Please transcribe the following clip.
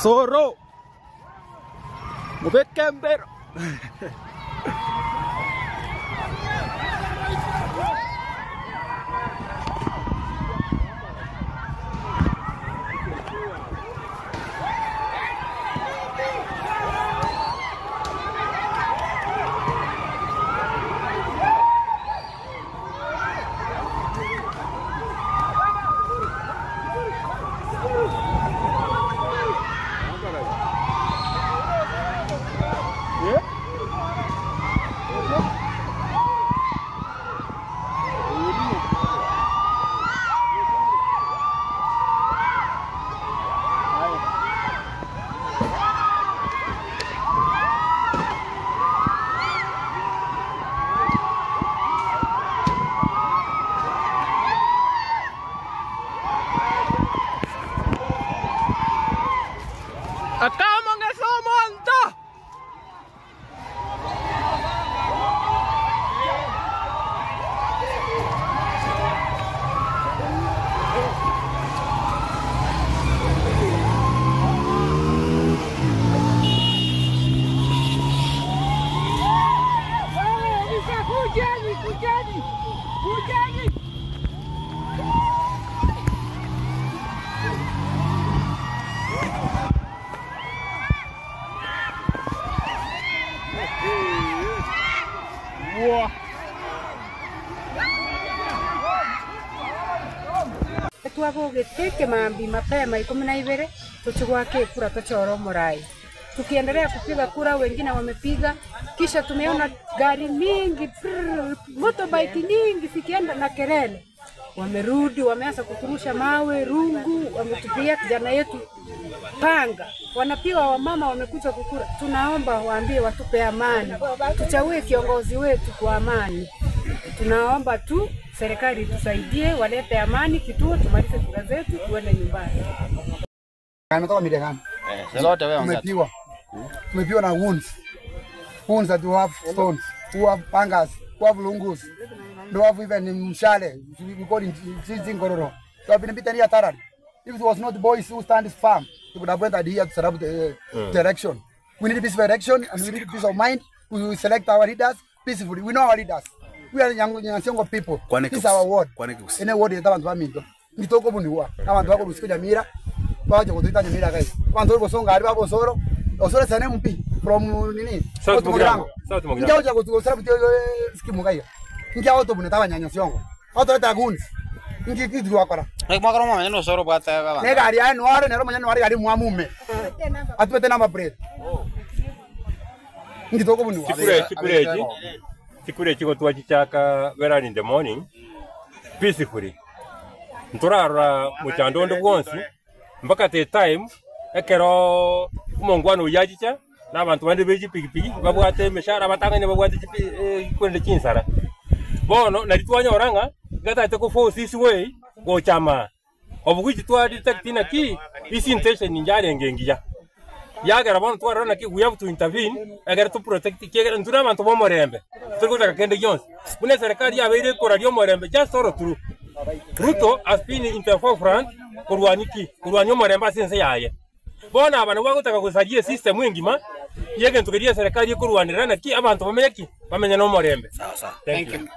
Osoro mobeke embero. Akamo ng'ese omonto! Twabogete ekemambia mapema ikomi na ibere tochie goaka ekura tochore omorai. Tukiendelea kupiga kura wengine wamepiga, kisha tumeona gari mingi prrrr, motorbike nyingi zikienda na kelele. Wamerudi wameanza kuturusha mawe, rungu, wametupia kijana yetu panga, wanapiga wamama wamekuja kukura. Tunaomba waambie watupe amani, tuchague kiongozi wetu kwa amani. Tunaomba tu serikali tusaidie, walete amani kituo, tumalize kura zetu tuende nyumbani. Ametoka Midegani. Zote wewe ongea. Tumepiwa. Tumepiwa na wounds. Wounds that you have stones, who have pangas, who have lungus. They have even mshale. We call it chingororo. So I've been beaten here thoroughly. If it was not boys who stand firm, they would have went here to set up the, the election. We need peaceful election and we need peace of mind. We will select our leaders peacefully. We know our leaders. We are the Nyansiongo people. Kwane This is our ward. Kwane Kikusi. Ene ward yeta abantu baminto. Ngitoko buniwa. Abantu bako lusiko Nyamira. Baje kutuita Nyamira guys. Abantu bosonga ari babosoro. Osoro sane mpi from nini? South Mugirango. South Mugirango. Njao cha kutu sara butio skimu kaiga. Njao to buneta banyanya siongo. Auto eta guns. Ngi kitu wakora. Mwaka mama no soro bwata baba. Ne gari ya nware nero manya nware gari mwamume. Atubete namba plate. Ngitoko buniwa. Chikure chikure echi chikure echi gotwachichaka very early in the morning peacefully ntorarora mochando onde bwonsi mpaka the time ekero omongwana oyio achicha na abanto bande be chipikipiki babwate emeshahara abatang'ani babwate chipi eh, korende chinsara. Bono nari twanyora ng'a iga tagete ko force his way gocha amaa. Oboguchi twa detect naki ase intention inche arenge engiya. Yagera bono twarora naki we have to intervene egere to protect ekiagera intwe na abanto ba omorembe, tori gotaka kende gionsi. Buna eserekari yabeire ekoraria omorembe just all through. Ruto has been in the forefront korwania ki? Korwania omorembe ase ense yaye. Bono aba nabwo bagotaka gosaria esystem engima ya egento keria eserekari ekorwanerera naki abanto bamenye ki? Bamenye na omorembe. Thank you.